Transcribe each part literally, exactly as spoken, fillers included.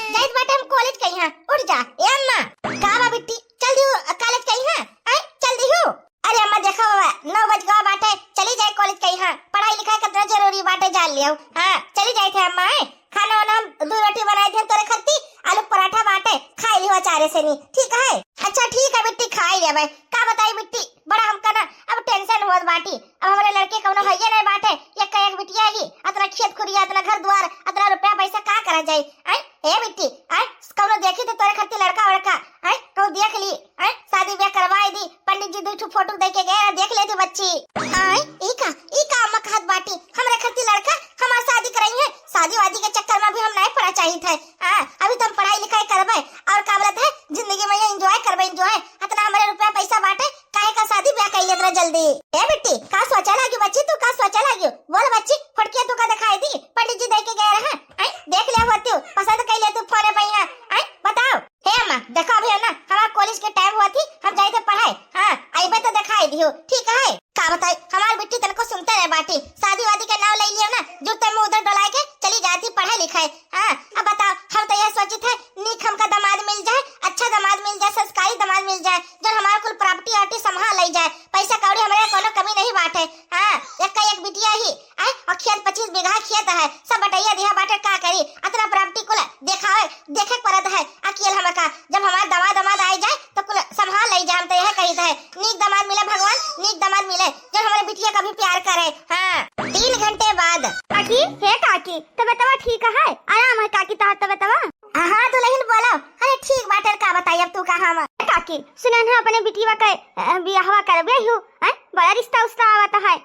जाइत बाटे हम कॉलेज कइहाँ। उठ जा। ए अम्मा, का बा बिट्टी, चल दिहू कॉलेज कइहाँ? आय, चल दिहू? अरे अम्मा, देखा बाबा, नौ बज गवा बाटे, चली जाए कॉलेज कइहाँ, पढ़ाई लिखाई कितना जरूरी बाटे, जान लियो। हाँ, चली जाइत है अम्मा, आय, खाना वाना हम दो रोटी बनाई दिहन तोरे खत्ती, आलू पराठा बाटे, खाई लियो अचारे से नी, ठीक है? अच्छा ठीक है बिट्टी, खाई लेबै। का बताई बिट्टी, बड़ा हमका ना अब टेंशन होत बाटी। अब हमरे लड़के कउनो हइये नहीं बाटे, एक का एक बिटिया ही, अतना खेत खुरिया, अतना घर दुआर, अतना रुपया पैसा का करा जाई? आय, ए बिट्टी, आय, कउनो देखी तो तोरे खत्ती लड़का वड़का, आय, कहूँ देख ली, आय, शादी ब्याह करवाई दी, पंडित जी दुइ ठो फोटो दे के गए, देख लेती बच्ची। आय, ई का, ई का अम्मा कहत बाटी, हमरे खत्ती लड़का हमार शादी करइहैं, शादी वादी के चक्कर में अभी हम नहीं पड़ा चाहित है। हाँ, अभी तो हम पढ़ाई लिखाई करबै और का बोलत है, जिंदगी में ये enjoy करबै, enjoy। अतना हमरे रुपया पैसा बाटे, काहे का शादी ब्याह कइले इतना जल्दी? ए बिट्टी, का सोचा लागी बच्ची, तू का सोचा लागी? बोल बच्ची, फोटकिया तू का दिखाई दी, पंडित जी दे के गए रहे, आय, देख ले होती, पसंद कइ ले तू फोने पे यहाँ, आय, बताओ। हे अम्मा, देखो अभी है ना, हमार कॉलेज के टाइम होत ही, हम जाइत है पढ़ाई। हाँ, अइबे तो दिखाई दियो, ठीक है? का बताई, हमार बिट्टी तनको सुनते नहीं बाटी, शादी वादी के नाव ले लियो ना, जूते में उधर डोलाए के चली जाती पढ़ाई लिखाई। हाँ, अब बताओ, हम तो यह सोचित है, नीक हमका दामाद मिल जाए, अच्छा दामाद मिल जाए, संस्कारी दामाद मिल जाए, जो हमार कुल प्रॉपर्टी आर्टी संभाल लई जाए, पैसा कौड़ी हमरे कोनो कमी नहीं बाटे। हाँ, एक का एक बिटिया ही, आय, और खेत पच्चीस बीघा खेत है, सब बटैया दिहा बाटे, का करी, अतना प्रॉपर्टी कुल देखावे, देखे के पड़त है, अकेल हमका, जब हमार दामाद, दामाद आए जाए, तो कुल संभाल लई जाए, हम तो यह कहित है, नीक दामाद मिले भगवान, नीक दामाद मिले, जो हमरे बिटिया का भी प्यार करे। हाँ, तीन घंटे बाद। काकी, हे काकी, तबियतवा ठीक है? आराम है काकी, तोहार तबियतवा? हाँ, दुल्हन बोलो। अरे ठीक बाटे, का बताई अब तू का हम। काकी, सुनन है अपने बिटिया के, अ, बियाहवा करबे हू, हैं? बड़ा रिश्ता उश्ता आवत है।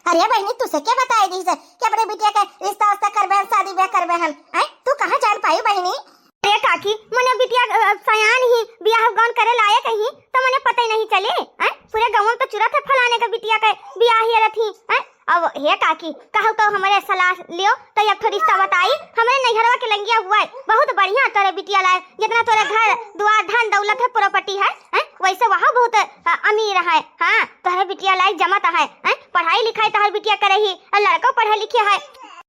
अरे बहिनी, तुसे के बताई दिहिस कि अपने बिटिया के रिश्ता उश्ता करबे हम, शादी ब्याह करबे हम, हैं? तू कहाँ जान पाई बहिनी? अरे काकी, मने बिटिया, अ, सयान ही, बियाह गौन करे लायक ही, तो मने पता ही नहीं चले, हैं? पूरे गाँव में तो चुरत है फलाने के बिटिया के बियाह हियरत ही, हैं? अब हे काकी, कहू तो हमरे सलाह लियो, तो एक ठो रिश्ता बताई, हमरे नैहरवा के लंगिया हुआ है, बहुत बढ़िया तोरे बिटिया लायक, जितना तोरे घर, दुआर, धन, दौलत है, प्रॉपर्टी है, हैं? वैसे वहाँ बहुत, अ, अमीर है, हाँ, तोहरे बिटिया लायक जमत है, हैं? पढ़ाई लिखाई तोहर बिटिया करे ही, और लड़को पढ़े लिखे है।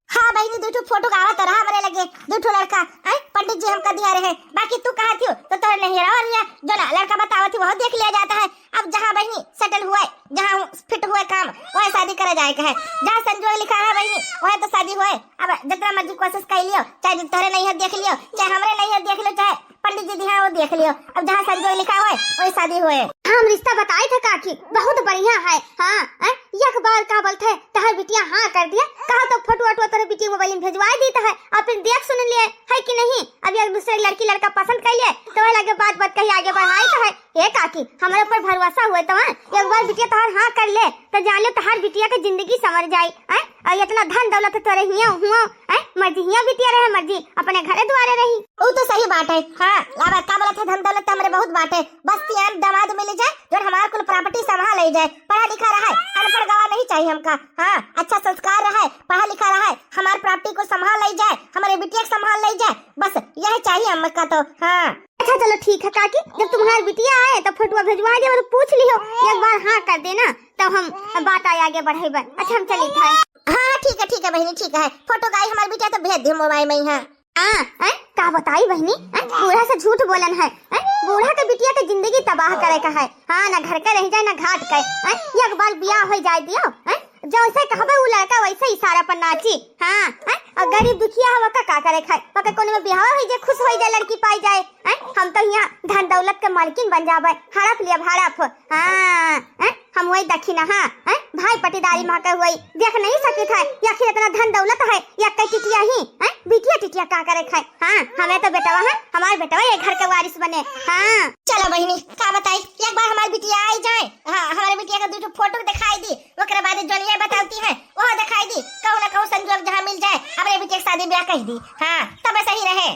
हाँ बहिनी, दू ठो फोटो आवत रहा हमरे लगे, दू ठो लड़का, हैं? पंडित जी हमका दिहा रहे, बाकी तू कहत हियो, तो तोहरे नैहरवा वालिया, जो ना लड़का बतावत ही, वह देख लिया जाता है। अब जहाँ बहिनी सेटल हुआ है, जहाँ फिट हुआ है काम, वह शादी करे जाए के है। जहाँ संजोग लिखा है बहिनी, वह तो शादी हुआ है। अब जितना मर्जी कोशिश कर लियो, चाहे तोहरे नैहर देख लियो, चाहे हमरे नैहर देख लियो, चाहे पंडित जी दिहा वो देख लियो। अब जहाँ संजोग लिखा हुआ है, वही शादी हुआ है। हम रिश्ता बताए थे काकी, बहुत बढ़िया है। हाँ, हैं? एक बार का बोलते है, तोहर बिटिया हाँ कर दिया, कहा तो फोटो वोटो तोहरे बिटिया मोबाइल में भेजवा देता है, और फिर देख सुन लिए है कि नहीं। अब एक दूसरे लड़की लड़का पसंद कर लिए, तो वह लगे बात बात कही आगे बढ़ाई तो है। हे काकी, हमरे ऊपर भरोसा हुए तो, हैं? एक बार बिटिया तोहार हाँ कर ले, तो जान ले तोहार बिटिया के जिंदगी संवर जाई, हैं? और इतना धन दौलत तोरे हियो हुओ, हैं? मर्जी हियो बिटिया रहे, मर्जी अपने घरे दुआरे रही। ऊ तो सही बात है। हाँ, लावा का बोलत है, धन दौलत तो हमरे बहुत बाटे, बस तियान दामाद मिल जाए, जो हमार कुल प्रॉपर्टी संभाल ले जाए, पढ़ा लिखा रहे, अनपढ़ गवा नहीं चाहिए हमका। हाँ, अच्छा संस्कार रहे, पढ़ा लिखा रहे, हमार प्रॉपर्टी को संभाल ले जाए, हमरे बिटिया के संभाल ले जाए, बस यह चाहिए हमका तो। हाँ। अच्छा चलो ठीक है काकी, जब तुम्हार बिटिया आए तो फोटुआ भेजवा दे, मतलब पूछ लियो, एक बार हाँ कर देना, तब हम बात आए आगे बढ़ेबे। अच्छा हम चली था। हाँ ठीक है, ठीक है बहिनी, ठीक है, फोटो का आई हमार बिटिया तो भेज दे मोबाइल में ही। हाँ। हाँ, हैं? का बताई बहिनी, हैं? बूढ़ा से झूठ बोलन है, हैं? बूढ़ा के बिटिया के जिंदगी तबाह करे का है। हाँ, ना घर के रह जाए, ना घाट के, हैं? एक बार बियाह हो जाए दियो, हैं? जैसे कहबे उ लड़का वैसे इशारा पर नाची। हाँ, हैं? और गरीब दुखिया है, वका का करे खाए? वका कोनो में बियाह हो जाए, खुश हो जाए, लड़की पाई जाए, हैं? हम तो यहाँ धन दौलत के मालकिन बन जाबे, हड़प लिया हड़प। हाँ, हैं? हम वही दखिना, हाँ, हैं? भाई पटीदारी में के वही देख नहीं सकित है, या फिर इतना धन दौलत है, या कई टिटिया ही, हैं? बिटिया टिटिया का करे खाए? हाँ, हमें तो बेटवा है, हमार बेटवा ये घर के वारिस बने। हाँ। चलो बहिनी, का बताई, एक बार हमार बिटिया आई जाए, हाँ, हमारे बिटिया का दू ठो फोटो दिखाई दी, ओकरे बाद जोनिया बताती है, वो दिखाई दी, कहूँ ना कहूँ संजोग जहाँ मिल जाए, हमारे बिटिया की शादी ब्याह कह दी, हाँ, तब सही रहे।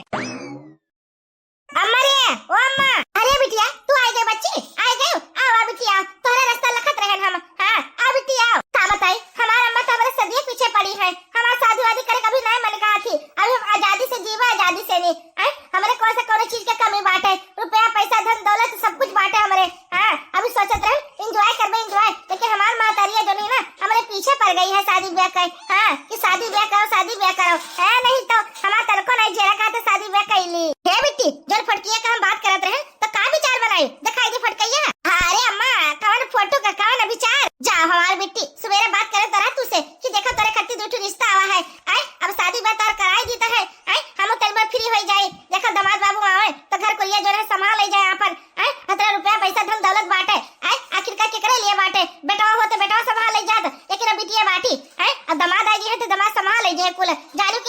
अम्मा रे, ओ अम्मा। अरे बिटिया, तू आइ गए बच्ची, आइ गए। आवा बिटिया, तोहरे रास्ता लखत रहन हम। हाँ, आ बिटिया, आवा। का बताई, हमार अम्मा तो हमरे सदिये पीछे पड़ी है। हमार शादी वादी करे कभी नहीं मन कहा थी। अभी हम आजादी से जीवा, आजादी से नहीं। आय, हमरे कौन सा कौनो चीज के कमी बाटे? रुपया, पैसा, धन, दौलत सब कुछ बाटे हमरे। हाँ, अभी सोचत रहे enjoy करबे, enjoy। लेकिन हमार महतारिया जो नहीं ना, हमरे पीछे पड़ गई है शादी ब्याह के। हाँ, कि शादी ब्याह करो, शादी ब्याह करो। है नहीं तो हमार तनको नहीं जेरा कहा तो शादी ब्याह कर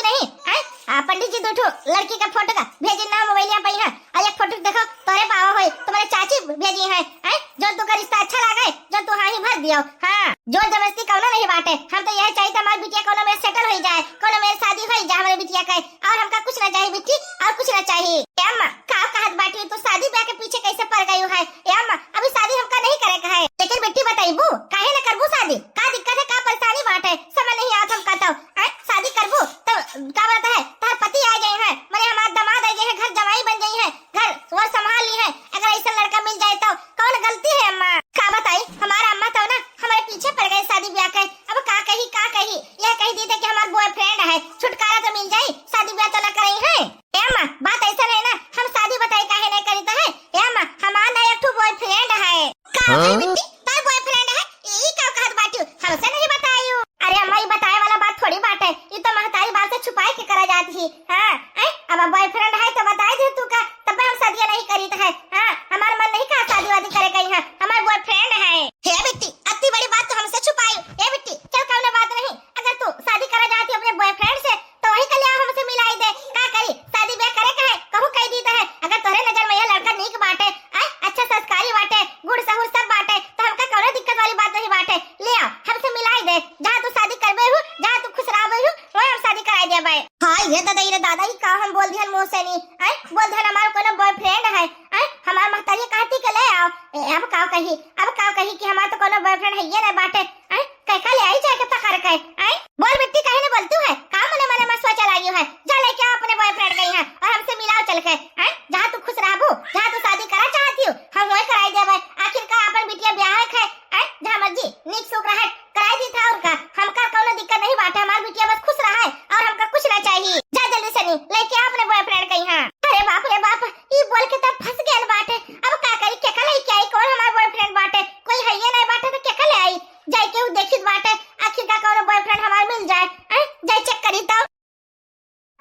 नहीं, आय? आ, पंडित जी दू ठो लड़की के फोटो का भेजी ना मोबाइलिया पे, हाँ। आ, एक फोटो देखो, तोरे पावा होई, तुम्हारे चाची भेजी है, आय? जो तू का रिश्ता अच्छा लागे, जो तू हाँ ही भर दियो, हाँ। जोर जबरदस्ती कौनो नहीं बाटे, हम तो यह चाहिए हमारी बिटिया कौनो में सेटल हो जाए, कौनो में शादी हो जाए हमारे बिटिया के, और हमका कुछ ना चाहिए बिट्टी, और कुछ ना चाहिए। ए अम्मा, का कहत बाटी, तू शादी ब्याह के पीछे कैसे पड़ गई है? ए अम्मा, अभी शादी हमका नहीं करे के है। लेकिन बिट्टी बताइबू, काहे न करबू शादी? का दिक्कत है, का परेशानी बाटे? समझ नहीं आवत हमका तो। हैं? शादी करबू तो का बात है? तोहर पति आ गए हैं, मने हमार दामाद आ गए हैं, घर जमाई बन गई है, घर वर संभाल ली है। अगर ऐसा लड़का मिल जाए तो कौन गलती है अम्मा? का बताई, हमारा अम्मा तो ना हमारे पीछे पड़ गए शादी ब्याह के। अब का कही, का कही, यह कह दी थे कि हमार बॉयफ्रेंड है, छुटकारा तो मिल जाई, शादी ब्याह तो ना करई है। ए अम्मा, बात ऐसा नहीं ना, हम शादी बताई काहे नहीं करीत है? ए अम्मा, हमार ना एक ठो बॉयफ्रेंड है। का हो गई हाँ? बिट्टी, तोर बॉयफ्रेंड है? ई का कहत बाटियो? हमसे नहीं बतायू। अरे अम्मा, ई बताए वाला बात थोड़ी बात है, ई तो महतारी बाप से छुपाए के करा जात ही। हाँ, ऐ, अब बॉयफ्रेंड है तो बताए दे तू का, तब हम शादियां नहीं करीत है। हाँ, हमार मन नहीं कहा शादी वादी करे कहीं है, हमार बॉयफ्रेंड है। हे बिट्टी, अत्ती बड़ी बात तो हमसे छुपाई। हे बिट्टी, चल कौनो बात नहीं, अगर तू शादी करा जाती अपने बॉयफ्रेंड से तो वही कल्याण हमसे मिलाई दे। का करी, शादी ब्याह करे का है, कहूँ कह दी तो है। अगर तोहरे नजर में यह लड़का नीक बाटे, आय, अच्छा संस्कारी बाटे, गुण सहूर सब बाटे, तो हमका कौनो दिक्कत वाली बात नहीं बाटे। ले आओ, हमसे मिलाई दे, जहाँ तू शादी करबे हूँ, जहाँ तू खुश रहबे हूँ, वही हम शादी कराई देबे। हाँ, ये दादा, ये दादा, ई का हम बोल दिहन मुँह से नहीं, आय, बोल दिहन हमार कोनो बॉयफ्रेंड है, आय, हमार महतारी कहती के ले आओ। ए, अब का कही, अब का कही कि हमार तो कोनो बॉयफ्रेंड है ये नहीं बाटे, आय, कैका ले आई जाके पकड़ के, आय, बोल बिट्टी, काहे नहीं बोलती है, का मने मने में सोचे लागी है, जा लेके आओ अपने बॉयफ्रेंड के यहाँ और हमसे मिलाओ चल के, आय, जहाँ तू खुश रहबू, जहाँ तू शादी करा चाहती हो, हम वही कराई देबे। आखिर का अपन बिटिया ब्याह है, आय, जहाँ मर्जी नीक सुख रहे, कराई दी था और का, हमका कौनो दिक्कत नहीं बाटे, हमार बिटिया बस खुश रहे और हमका कुछ ना चाहिए। जा जल्दी से नहीं लेके आओ अपने बॉयफ्रेंड के यहाँ। अरे बाप रे बाप, ई बोल के तब फंस गए बाटे, अब का करी, केका लेके आई, कौन हमार बॉयफ्रेंड बाटे, कोई है ये नहीं बाटे तो केका ले आई, जाए केहू देखित बाटे, आखिर का कौनो बॉयफ्रेंड हमार मिल जाए, हैं? जाए चेक करी तो।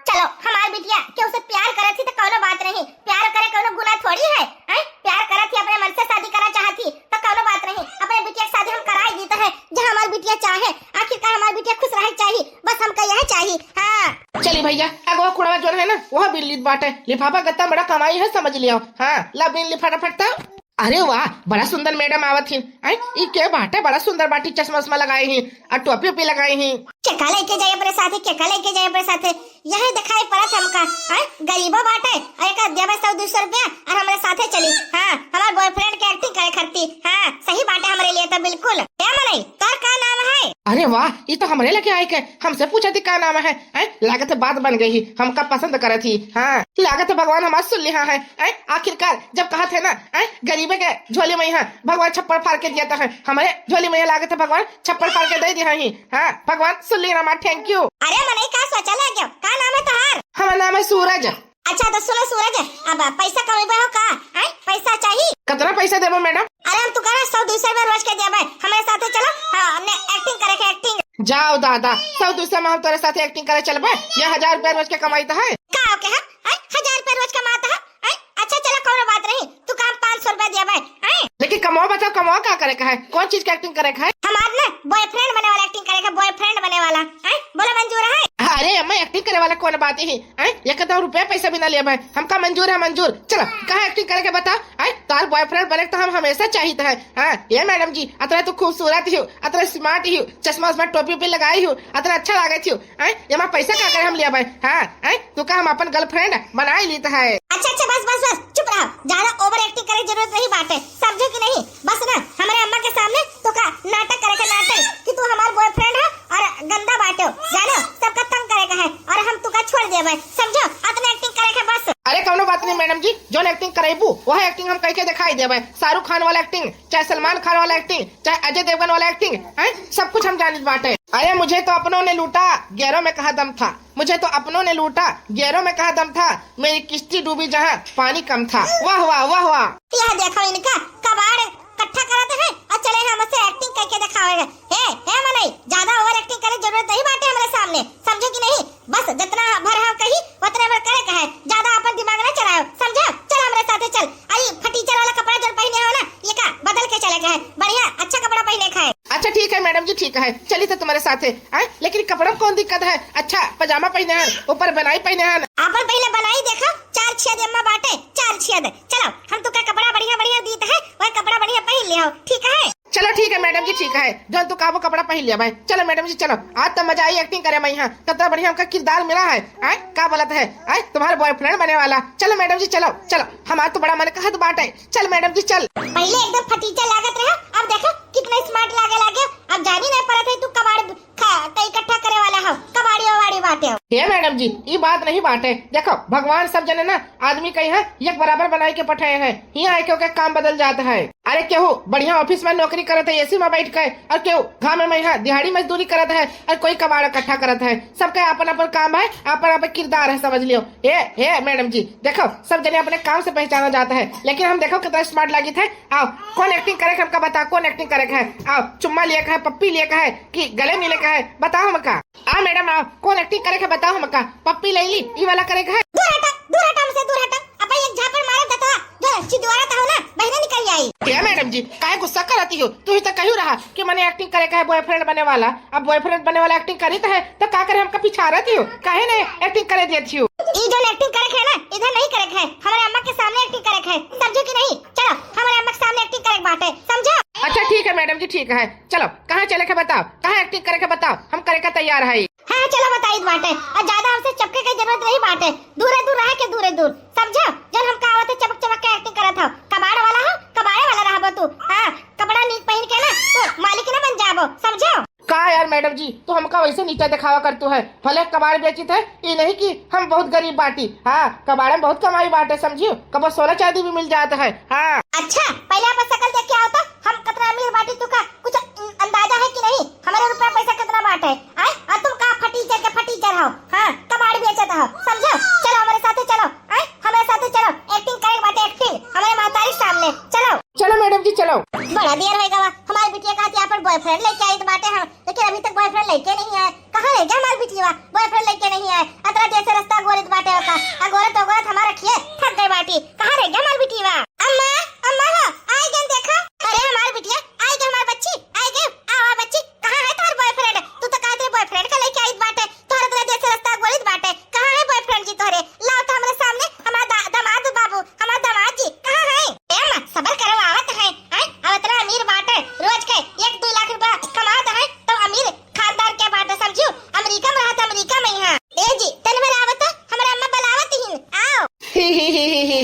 चलो, हमार बिटिया केहू से प्यार करे थी तो कौनो बात नहीं, प्यार करे कौनो गुनाह थोड़ी है, हैं? प्यार करे थी, अपने मन से शादी करा चाहती तो कौनो बात नहीं, अपने बिटिया की शादी हम कराई दी तो है, जहाँ हमार बिटिया चाहे, आखिर का हमार बिटिया खुश रहे चाहिए, बस हमका यह चाहिए। हाँ। चली भैया, अगवा कुड़वा जोन है ना, वह बिल्ली बाटे, लिफाफा गत्ता बड़ा कमाई है, समझ लियो। हाँ, ला बिन लिफाफा फटता। अरे वाह, बड़ा सुंदर मैडम आवत हिन। आय, ई के बाटे, बड़ा सुंदर बाटी, चश्मा उश्मा लगाई ही और टोपी ओपी लगाई ही। केका लेके जाए अपने साथे, केका लेके जाए अपने साथे? यही दिखाई पड़त हमका, आय, गरीबो बाटे, और एक देवे सौ दो सौ रुपया और हमरे साथे चली। हाँ, हमार बॉयफ्रेंड के एक्टिंग करे खरती। हाँ, सही बाटे हमरे लिए तो बिल्कुल। ए मनई, तोर का नाम है? अरे वाह, ई तो हमरे लगे आई के, हमसे पूछा थी का नाम है? आय, लागत है बात बन गई ही, हमका पसंद करत ही। हाँ, लागत है भगवान हमार सुन लिहा है। आय, आखिरकार जब कहत है ना, आय, गरीबे के झोली में यहाँ भगवान छप्पड़ फाड़ के दिया है, हमारे झोली में यहाँ लागत है भगवान छप्पड़ फाड़ के दे दिया ही। हाँ, भगवान सुन लिहा हमार, thank you। अरे मनई, का सोचा लगे? का नाम है तोहार? हमार नाम है सूरज। अच्छा तो सुनो सूरज, अब पैसा कमेबे हो का? आय, पैसा चाहिए? कितना पैसा देबो मैडम? अरे हम तू करा सौ दो सौ रुपया रोज के देबे, हमारे साथे चलो। हाँ, हमने एक्टिंग करे के, एक्टिंग। जाओ दादा, सौ दो सौ में हम तोरे साथे एक्टिंग करे चलबे? ये हजार रुपया रोज के कमाई तो है। का हो के हम, हैं? हजार रुपया रोज कमाता है, हैं? अच्छा चलो, कौनो बात नहीं, तू काम पाँच सौ रुपया देबे, हैं? लेकिन कमाओ बताओ, कमाओ का करे का है, कौन चीज के एक्टिंग करे का है? हमार ना बॉयफ्रेंड बने वाला एक्टिंग करे का, बॉयफ्रेंड बने वाला, हैं? बोला मंजूर है? अरे अम्मा, एक्टिंग करे वाला कौन बात ही, हैं? एक दो रुपया पैसा भी ना लेबे, हमका मंजूर है, मंजूर। चलो, कहाँ एक्टिंग करे के बताओ, हैं? तार बॉयफ्रेंड बने तो हम हमेशा चाहित है। हाँ, ये मैडम जी, अतरा तू खूबसूरत ही हो, अतरा स्मार्ट ही हो, चश्मा उश्मा टोपी भी लगाई हो, अतरा अच्छा लागत ही हो, हैं? ये हमार पैसा का करे हम लिया भाई? हाँ, हैं? तू का हम अपन गर्लफ्रेंड बनाई लीत है? अच्छा, अच्छा, बस, बस, बस, चुप रहो। ज्यादा ओवर एक्टिंग करे जरूरत नहीं बाटे, समझो कि नहीं? बस ना, हमारे अम्मा के सामने तो का नाटक करे का नाटक कि तू हमार बॉयफ्रेंड है और गंदा बाटे हो, जानो? सबका तंग करे का है और हम तू का छोड़ देबे, समझो? अतने एक्टिंग करे के बस। अरे कौनो बात नहीं मैडम जी, जौन एक्टिंग करेबू वह एक्टिंग हम कह के दिखाई देबे। शाहरुख खान वाला एक्टिंग, चाहे सलमान खान वाला एक्टिंग, चाहे अजय देवगन वाला एक्टिंग, हैं? सब कुछ हम जानित बाटे। अरे मुझे तो अपनों ने लूटा, गैरों में कहाँ दम था। मुझे तो अपनों ने लूटा, गैरों में कहाँ दम था। मेरी किश्ती डूबी जहाँ पानी कम था। वाह, वाह, वाह, वाह। यह देखो इनका कबाड़ इकट्ठा करत है और चले हमसे एक्टिंग करके दिखावे। हे, हे मनई, ज्यादा ओवर एक्टिंग करे जरूरत नहीं बाटे हमरे सामने, समझो कि नहीं? बस जितना भर हम कही उतने भर करे का है, ज्यादा अपन दिमाग ना चलाओ, समझो? चल हमरे साथे चल। अरे फटीचर वाला कपड़ा जो पहने हो ना, ये का बदल के चले का है, बढ़िया अच्छा कपड़ा पहने का है। अच्छा ठीक है मैडम जी, ठीक है, चली तो तुम्हारे साथे। आय, लेकिन कपड़ा में कौन दिक्कत है? अच्छा, पजामा पहिने हन, ऊपर बनाई पहिने हन। आपन पहिले बनाई देखो, चार छेद एम्मा बाटे, चार छेद। चलो, हम तुका कपड़ा बढ़िया बढ़िया दीत है, वह कपड़ा बढ़िया पहिन लिहो, ठीक है? चलो ठीक है मैडम जी, ठीक है, जौन तू कहबो कपड़ा पहिन लिया भाई। चलो मैडम जी चलो, आज तो मजा आई acting करे में यहाँ, कितना बढ़िया हमका किरदार मिला है। आय, का बोलत है? आय, तुम्हारे boyfriend बने वाला। चलो मैडम जी चलो, चलो, हमार तो बड़ा मन कहत बाटे। चल मैडम जी चल। पहिले एकदम फटीचा लागत रहा, अब देखो कितना smart लागे लागे। अब जानी नहीं पड़त है तू कबाड़ खा, त इकट्ठा करे वाला हो, कबाड़ी वबाड़ी बाटे हो। हे मैडम जी, ई बात नहीं बाटे। देखो, भगवान सब जने ना आदमी कहीं है एक बराबर बनाई के पठाए हैं, हियाँ आके ओके काम बदल जात है। अरे केहू बढ़िया office में नौकरी करत है AC में बैठ के, और केहू घामे में यहाँ दिहाड़ी मजदूरी करत है, और कोई कबाड़ इकट्ठा करत है। सबके अपन अपन काम है, अपन अपन किरदार है, समझ लियो। हे, हे मैडम जी, देखो सब जने अपने काम से पहचाना जाता है, लेकिन हम देखो कितना smart लागित है। आओ, कौन acting करे के हमका बता, कौन acting करे के है? आओ, चुम्मा लिए के है, पप्पी लिए के है कि गले मिले के है? बताओ हमका। आ मैडम आओ, कौन acting करे के बताओ हमका। पप्पी ले ली, ई वाला करे के है? दूर हटा, दूर हटा हमसे, दूर हटा। अब एक झापड़ मारब त तोहार जो चिदवारा त हो ना, बहिरे निकल जाई। क्या मैडम जी, काहे गुस्सा करती हो? तू ही तो कहू रहा कि मने acting करे के है boyfriend बने वाला। अब boyfriend बने वाला acting करी तो है, तो का करे हमका पिछारत ही हो? काहे नहीं acting करे देती हो? ई जो acting करे के है ना, इधर नहीं करे के है, हमारे अम्मा के सामने acting करे के है, समझो कि नहीं? चलो, हमारे अम्मा के सामने acting करे के बाटे, समझो? अच्छा ठीक है मैडम जी, ठीक है, चलो कहाँ चले के बताओ, कहाँ acting करे के बताओ, हम करे का तैयार है। हाँ, हाँ, चलो बताई बाटे, और ज्यादा हमसे चपके के जरूरत नहीं बाटे, दूरे दूर रहे के, दूरे दूर, समझो? जन हमका आवत है चपक चपक के acting करत हो, कबाड़ वाला हो, कबाड़े वाला रहबो तू। हाँ, कपड़ा नीक पहिन के ना तू मालिक ना बन जाबो, समझो? का यार मैडम जी, तू हमका वैसे नीचा दिखावा करतू है, भले कबाड़ बेचित है, ये नहीं कि हम बहुत गरीब बाटी। हाँ, कबाड़े में बहुत कमाई बाटे, समझियो, कबो सोना चांदी भी मिल जात है। हाँ। अच्छा, पहले आप शकल देख के आओ तो, हम कितना अमीर बाटी, तू का कुछ अंदाजा है कि नहीं? हमारे रुपया पैसा कितना बाटे? आय, और तुम का फटीचर के फटीचर हो? हाँ, कबाड़ बेचत हो, समझो? चलो हमारे साथे चलो, आय, हमारे साथे चलो, acting करे बाटे acting, हमारे महतारी सामने, चलो। चलो मैडम जी चलो। बड़ा देर होइगा बा, हमारी बिटिया कहती अपन boyfriend लेके आई तो बाटे हम, लेकिन अभी तक boyfriend लेके नहीं आए। कहाँ रह गया हमार बिटिया? Boyfriend लेके नहीं आए। अतरा देर से रास्ता गोरित बाटे होता। आ गोरत गोरत हमार अखिए थक गए बाटी। कहाँ रह गया हमार बिटिया? अम्मा, अम्मा हो, आई गन देखो। अरे हमार बिटिया, आई गए हमार बच्ची, आई गए। आ, आ बच्ची, कहाँ है तोहर boyfriend? तू तो कहत रहे boyfriend का लेके आइत बाटे। तोहर अतरा देर से रास्ता गोरित बाटे। कहाँ है boyfriend जी तोहरे? लाओ तो हमरे सामने, हमार दा-, दामाद बाबू, हमार दामाद जी, कहाँ है? ए अम्मा, सबर करो, आवत है। आय, अब अतरा अमीर बाटे, रोज के एक दो लाख रुपया कमात है, तो अमीर खानदान के बाटे, समझू? अमेरिका में रहत, अमेरिका में यहाँ। ए जी, तन भर आवत, हमरा अम्मा बुलावत हिन, आओ। आय, ही, ही, ही, ही,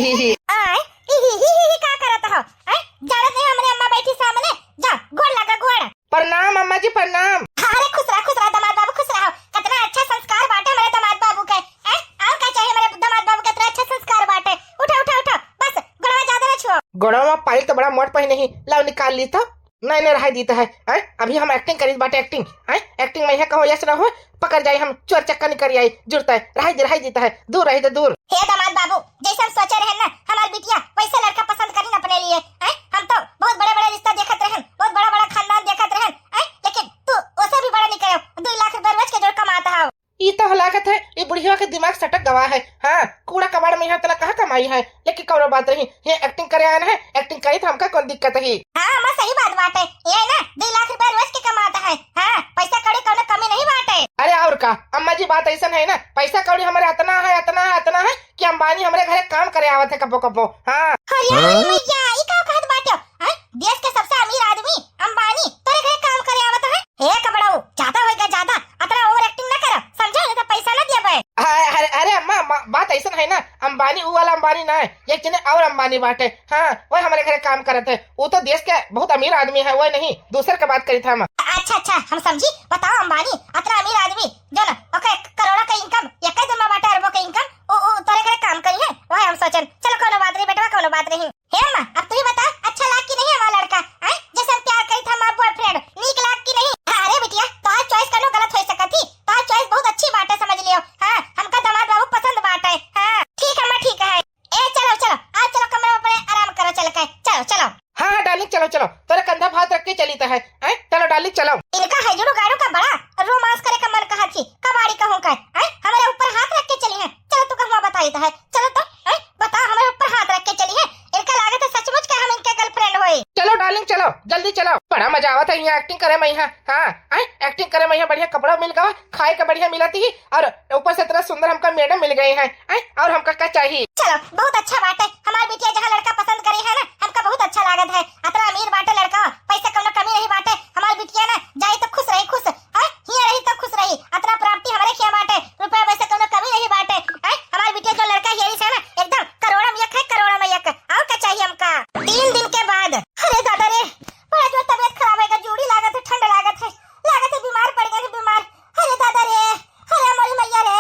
ही, का करत हो? आय, जानत नहीं हमरे अम्मा बैठी सामने, जा, गोड़ लगा, गोड़। प्रणाम अम्मा जी, प्रणाम। अरे खुश रहा, खुश रहा, दामाद बाबू, खुश रहो। कितना अच्छा संस्कार बाटे हमारे दामाद बाबू के। आय, और का चाहिए हमारे दामाद बाबू के, इतना अच्छा संस्कार बाटे। उठो, उठो, उठो, बस, गोड़वा ज्यादा ना छुओ। गोड़वा में पायल तो बड़ा मोट पहिने ही, लाओ निकाल ली तो। नहीं, नहीं, रहाई दीता है। हैं? अभी हम acting करीत बाटे, acting। हैं? Acting में है, कहो यस रहो, पकड़ जाई हम, चोर चक्का निकल आई, जुड़ता है, रहाई दे, रहाई दीता है, दूर रही तो दूर। हे दामाद बाबू, जैसे हम सोचे रहन ना, हमार बिटिया वैसे लड़का पसंद करीन अपने लिए। हैं? हम तो बहुत बड़ा बड़ा रिश्ता देखत रहन, बहुत बड़ा बड़ा खानदान देखत रहन, हैं? लेकिन तू ओसे भी बड़ा निकलो, दो लाख रुपया रोज के जोड़ कमात हो। ई तो लागत है, ई बुढ़िया के दिमाग सटक गवा है। हाँ, कूड़ा कबाड़ में यहाँ इतना कहाँ कमाई है, लेकिन कौनो बात नहीं, ये acting करे आन है, acting करी तो हमका कौन दिक्कत है? हाँ, अम्मा, सही बात बाटे, ये ना दो लाख रुपया रोज के कमाता है। हाँ, पैसा कौड़ी कौनो कमी नहीं बाटे। अरे और का अम्मा जी, बात ऐसन है ना, पैसा कौड़ी हमारे अतना है, अतना है, अतना है कि अंबानी हमरे घरे काम करे आवत है कब्बो कब्बो। हाँ। अरे हाँ? मैया, ई का कहत बाटे? हैं? देश के सबसे अमीर आदमी अंबानी तोरे घरे काम करे आवत है? हे कबड़ऊ, ज्यादा होइगा ज्यादा, अतना over acting ना कर, समझो, नहीं तो पैसा ना देबे। अरे, अरे, अरे अम्मा, अम्मा, बात ऐसन है ना, अंबानी ऊ वाला अंबानी ना है, एक जने और अंबानी बाटे। हाँ, वो हमारे घरे काम करत है, वो तो देश के बहुत अमीर आदमी है, वो नहीं, दूसर के बात करी था हम। अच्छा, अच्छा, हम समझी, बताओ अंबानी, अतना अमीर आदमी, जो ना, ओके, करोड़ों का income, एक दिन में बाटे अरबों का income, ओ, ओ, तोरे घरे काम करी है, वही हम सोचन। चलो, कोनो बात नहीं बेटवा, कोनो बात नहीं। हे अम्मा, अब तू ही बता, अच्छा लाग कि नहीं हमार लड़का? हैं? जैसे हम प्यार करी था हमार boyfriend, नीक लाग कि नहीं? अरे बिटिया, तोहार choice कनो गलत हो सकत ही। तोहार choice बहुत अच्छी बाटे, समझ लियो। हाँ, हमका दामाद बाबू पसंद बाटे। हाँ, ठीक है अम्मा, ठीक है। ए, चलो, चलो, आओ, चलो, कमरा में अपने आराम करो, चल के। चलो, चलो। हाँ, हाँ, darling, चलो, चलो। तोरे कंधा पे हाथ रख के चली तो है। हैं? चलो, darling, चलो। इनका है जुड़ू गाड़ू का बड़ा romance करे का मन कहा थी। कबाड़ी कहूँ का। हैं? हमारे ऊपर हाथ रख के चली है। चलो, तू कहवा बताई तो है। चलो तो, हैं? बता, हमारे ऊपर हाथ रख के चली है। इनका लागत है सचमुच के हम इनके girlfriend होई। चलो darling, चलो, जल्दी चलो, बड़ा मजा आवत है यहाँ acting करे में यहाँ। हाँ, हैं? Acting करे में यहाँ बढ़िया कपड़ा मिल गवा, खाए के बढ़िया मिलत ही, और ऊपर से इतना सुंदर हमका madam मिल गई है, हैं? और हमका का चाहिए? चलो, बहुत अच्छा बात है, हमार बिटिया जहाँ लड़का पसंद करी है ना, हमका बहुत अच्छा लागत है। अतना अमीर बाटे लड़का, पैसा कौनो कमी नहीं बाटे, हमार बिटिया ना जाई तो खुश रही, खुश, हैं? हियाँ रही तो खुश रही, अतना property हमरे खिया बाटे, रुपया पैसा कौनो कमी नहीं बाटे, हैं? हमार बिटिया जो लड़का हेरी से ना, एकदम करोड़ों में एक है, करोड़ों में एक। और का चाहिए हमका? तीन दिन के बाद, अरे दादा रे, बड़ा जोर तबीयत खराब है, जूड़ी लागत है, ठंड लागत है, लागत है बीमार पड़ गए, बीमार। अरे दादा रे, अरे हमारी मैया रे,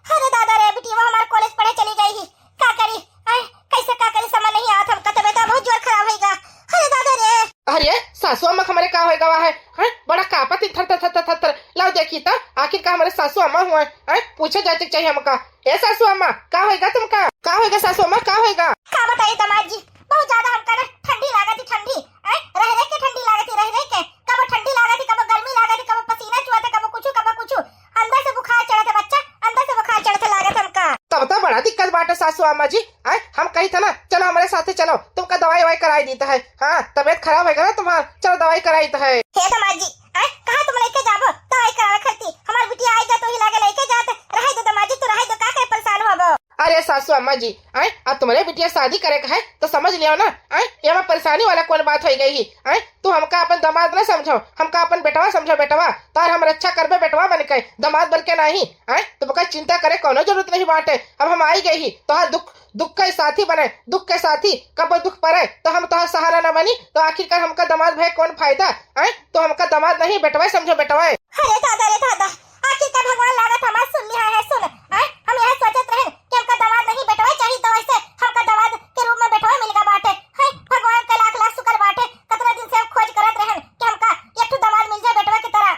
अरे दादा रे, बिटिया हमार college पढ़े चली गई ही, का करी? आय, कैसे का करी, समझ नहीं आवत हमका, तबीयत बहुत जोर खराब होइगा। अरे दादा रे। अरे सासू अम्मा, हमारे का होइगा हुआ है, हैं? बड़ा कांपत ही थर थर थर थर थर। लाओ देखी तो, आखिर का हमारे सासू अम्मा हुआ है, हैं? पूछे जाए के चाहिए हमका। ए सासू अम्मा, का होइगा तुमका? का होइगा सासू अम्मा, का होइगा? का बताई दामाद जी, बहुत ज्यादा हमका ना ठंडी लागत ही, ठंडी, हैं? रह रह के ठंडी लागत ही, रह रह के। कबो ठंडी लागत ही, कबो गर्मी लागत ही, कबो पसीना चुअत है, कबो कुछु, कबो कुछु। अंदर से बुखार चढ़त है बच्चा, अंदर से बुखार चढ़त है लागत हमका। तब तो बड़ा दिक्कत बाटे सासू अम्मा जी। आय, हम कही था ना, चलो हमारे साथे चलो, तुमका दवाई ववाई कराई दीत है। हाँ, तबीयत खराब होइगा ना तुम्हार, चलो दवाई कराई दीत है। हे दामाद जी, आय, कहाँ तुम लेके जाबो दवाई करावे खरती? हमार बिटिया आई जा तो ही लागे लेके जात। रहे दो दामाद जी, तू रहे दो, का करे परेशान होबो? अरे सासू अम्मा जी, आय, अब तुम्हारे बिटिया शादी करे का है तो समझ लियो ना। आय, ये में परेशानी वाला कौन बात होई गई ही? आय, तू हमका अपन दामाद ना समझो, हमका अपन बेटवा समझो, बेटवा। तार हम रक्षा करबे बेटवा बन के, दामाद बन के नहीं। आय, तुमका चिंता करे कौनो जरूरत नहीं बाटे। अब हम आई गई ही, तोहार दुख दुख के साथी बने, दुख के साथी। कबो दुख पड़े तो हम तोहार सहारा न बनी, तो आखिरकार हमका दामाद भय कौन फायदा? आय, तो हमका दामाद नहीं, बेटवा समझो, बेटवा। अरे दादा रे दादा, आखिरकार भगवान लागत हमार सुन लिहा है, सुन। आय, हम यह सोचत रहन कि हमका दामाद नहीं, बेटवा चाहिए, तो वैसे हमका दामाद के रूप में बेटवा मिल गया बाटे। है, भगवान का लाख लाख शुक्र बाटे, कितना दिन से हम खोज करत रहन कि हमका एक ठो दामाद मिल जाए बेटवा की तरह।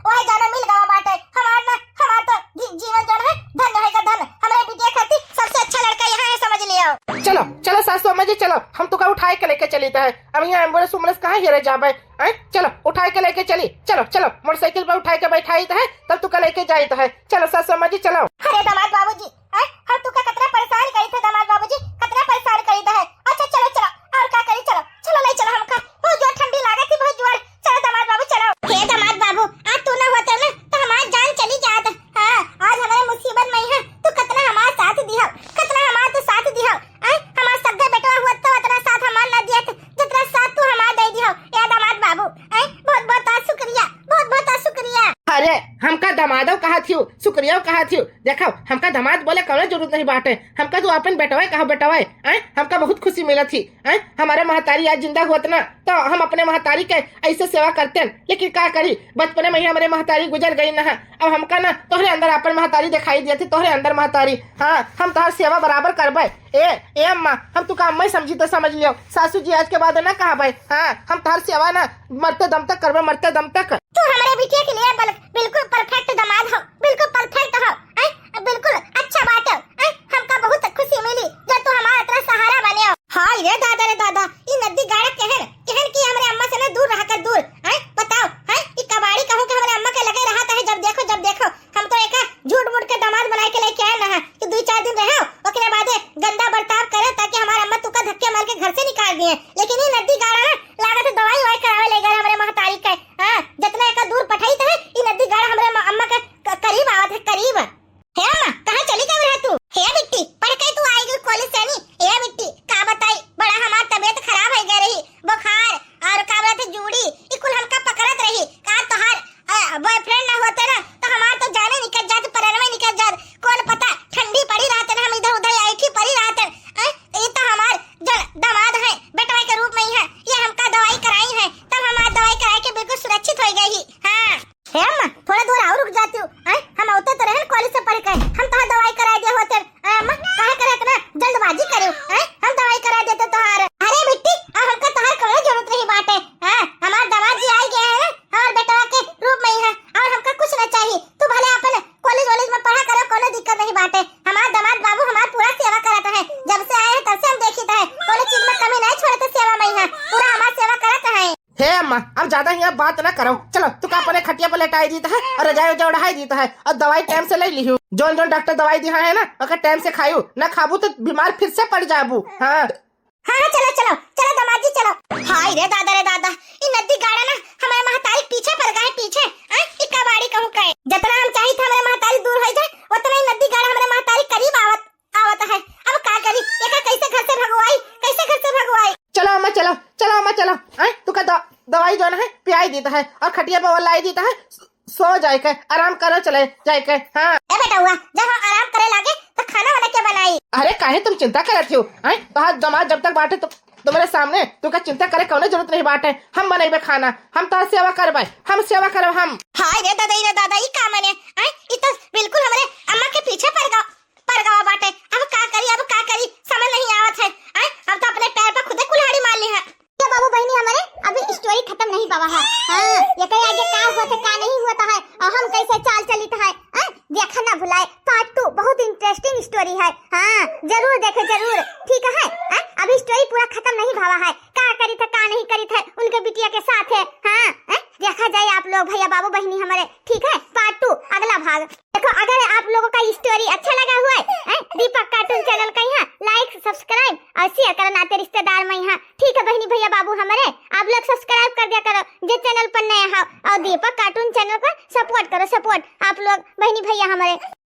ओहे जाना मिल गवा बाटे। हमार ना, हमार तो जी-, जीवन जौन है, धन्य होइगा, धन्य। हमरे बिटिया खातिर सबसे अच्छा लड़का यहाँ है, समझ लियो। चलो, चलो सासू अम्मा जी, चलो, हम तुका उठाए के लेके चली तो है। अब यहाँ ambulance उम्बुलेंस कहाँ हेरे जाबे? हैं? चलो, उठाए के लेके चली। चलो, चलो, मोटरसाइकिल पर उठाए के बैठाई तो है, तब तुका लेके जाई तो है। चलो सासू अम्मा जी, चलो। अरे दामाद बाबूजी, हैं? हम तुका कितना परेशान करी थे दामाद बाबूजी, कितना परेशान करी थे। अच्छा चलो, चलो, और का करी, चलो, चलो, ले चलो हमका। बहुत जोर ठंडी लागत थी, बहुत जोर। चलो दामाद बाबू, चलो। हे दामाद बाबू, आज तू ना होते ना तो हमार जान चली जात। हाँ, आज हमारे मुसीबत में है, तू कितना हमार साथ दिहो, कितना हमार तू साथ दिहो। आय, हमार सगे बेटवा हुआ तो इतना साथ हमार ना दिया, जितना साथ तू हमार दे दिहो। ए दामाद बाबू, आय, बहुत बहुत शुक्रिया, बहुत बहुत शुक्रिया। अरे, हमका दामादो कहा थियो, शुक्रिया कहा थियो। देखो, हमका दामाद बोले कौनो जरूरत नहीं बाटे, हमका तू अपन बेटवा कहा, बेटवा। आय, हमका बहुत खुशी मिलत थी। आय, हमारे महतारी आज जिंदा होत ना, तो हम अपने महतारी के ऐसे सेवा करते हैं। लेकिन का करी, बचपने में ही हमारे महतारी गुजर गई ना। अब हमका ना तोहरे अंदर अपन महतारी दिखाई दिया थी, तोहरे अंदर महतारी। हाँ, हम तोहर सेवा बराबर करबे। ए, ए अम्मा, हम तुका अम्मा ही समझी तो समझ लियो, सासू जी आज के बाद ना कहबे। हाँ, हम तोहर सेवा ना मरते दम तक करबे, मरते दम तक। तू हमारे बिटिया के लिए बल-, बिल्कुल perfect दामाद हो, बिल्कुल perfect हो। आय, बिल्कुल अच्छा बात है। आय, हमका बहुत खुशी मिली जो तू हमारा इतना सहारा बने हो। हाय रे दादा रे दादा, ई नदी गाड़ा केहन, केहन की हमरे अम्मा से ना दूर रह कर दूर। आय, बताओ, आय, ई कबाड़ी कहूँ के हमरे अम्मा के लगे रहत है, जब देखो, जब देखो। हम तो एका झूठ मूठ के दामाद बनाए के लेके आए ना है कि दुई चार दिन रहो, ओकरे बादे गंदा बर्ताव करे ताकि हमार अम्मा तुका धक्के मार के घर से निकाल दिए। लेकिन ई नदी गाड़ा ना लागत है दवाई ववाई करावे ले गए हमरे महतारी के। हाँ, जितना एका दूर पठाई है, ई नदी गाड़ा हमरे म-, अम्मा के क-, करीब आवत है, करीब। हे अम्मा, कहाँ चली गई रहा तू? हे बिट्टी, पढ़ के तू आई गई college से नी? हे बिट्टी, का बताई, बड़ा हमार तबीयत खराब हो गई रही, बुखार और का बोलते जूड़ी, ई कुल हमका पकड़त रही। का तोहार, अ, boyfriend ना होते ना, तो हमार तो जाने निकल जात, परनवे निकल जात। कौन पता, ठंडी पड़ी रहते ना, हम इधर उधर ऐठी पड़ी रहते। अ, ई तो हमार जो दामाद है, बेटवा के रूप में ही है, ये हमका दवाई कराई है, तब हमार दवाई कराए के बिल्कुल सुरक्षित हो गई ही। हाँ। हे अम्मा, थोड़ा दूर और रुक जाती हूँ। आय, हम औते तो रहन college से पढ़ के, हम तोहार दवाई करा दे होते। आय अम्मा, काहे करे इतना जल्दबाजी करे? आय, हम दवाई करा देते तोहार। अरे बिट्टी, अब हमका तोहार कौनो जरूरत नहीं बाटे। हाँ, हमार दामाद जी आई गए हैं ना, हमार बेटवा के रूप में ही है, और हमका कुछ ना चाहिए। तू भले अपन college वॉलेज में पढ़ा करो, कौनो दिक्कत नहीं बाटे। हमार दामाद बाबू हमार पूरा सेवा करत है, जब से आए हैं तब से हम देखित है, कौनो चीज में कमी नहीं छोड़ते सेवा में ही है, पूरा हमार सेवा करत है। हे अम्मा, अब ज्यादा हियाँ बात ना करो, चलो तुका अपने खटिया पर लेटाई दीत है और रजाई उजाई ओढ़ाई दीत है और दवाई time से ले लिहू। जौन जौन डॉक्टर दवाई दिहा है ना, ओकर time से खायू, ना खाबू तो बीमार फिर से पड़ जाबू। हाँ। हाँ, हाँ, चलो, चलो, चलो, दामाद जी, चलो। हाय रे दादा, रे दादा, ई नद्दी गाड़ा ना हमरे महतारी के पीछे पड़ गए, पीछे। आय, ई कबाड़ी कहूँ कहे। जितना हम चाहित हमरे महतारी दूर होइ जाए, उतना ही नद्दी गाड़ा हमरे महतारी करीब आवत, आवत है। अब का करी? एका कैसे घर से भगवाई? कैसे घर से भगवाई? चलो अम्मा, चलो, चलो अम्मा, चलो। आय, तू का द-, दवाई जौन है, पियाई देत है और खटिया पर लाई देत है। सो जाए के, आराम करो, चले जाए के। हाँ। ए बेटउआ, जब हम आराम करे लागे, तो खाना वाना के बनाई? अरे, काहे तुम चिंता करत हो? हैं? तोहार दामाद जब तक बाटे, तु-, तुम्हरे सामने, तुका चिंता करे कौनो जरूरत नहीं बाटे। हम बनइबे खाना, हम तोहार सेवा करबे, हम सेवा करब हम। हाय रे दादा, रे दादा, ई का मने? हैं? ई तो बिल्कुल हमरे अम्मा के पीछे पड़ गवा, पड़ गवा बाटे। अब का करी, अब का करी, समझ नहीं आवत है। हैं? हम तो अपने पैर पर खुदे कुल्हाड़ी मार ली है। ये बाबू बहिनी हमरे अभी story खतम नहीं भवा है। हाँ, एकरे आगे का होत है, का नहीं होत है, और हम कैसे चाल चलित है, हाँ, देखा ना भुलाए, part two बहुत interesting story है। हाँ, जरूर देखे, जरूर, ठीक है। हाँ, अभी story पूरा खतम नहीं भवा है, का करित है, का नहीं करित है उनके बिटिया के साथ है। हाँ, हाँ, देखा जाए आप लोग भैया बाबू बहिनी हमरे, ठीक है, part two अगला भाग। देखो, अगर आप लोगों का story अच्छा लगा हुआ है, हैं, दीपक cartoon channel का यहाँ like, subscribe और share करो नाते रिश्तेदार में यहाँ। ठीक है बहिनी भैया बाबू हमरे, आप लोग subscribe कर दिया करो जे channel पर नए हो, और दीपक cartoon channel का support करो, support आप लोग बहिनी भैया हमरे।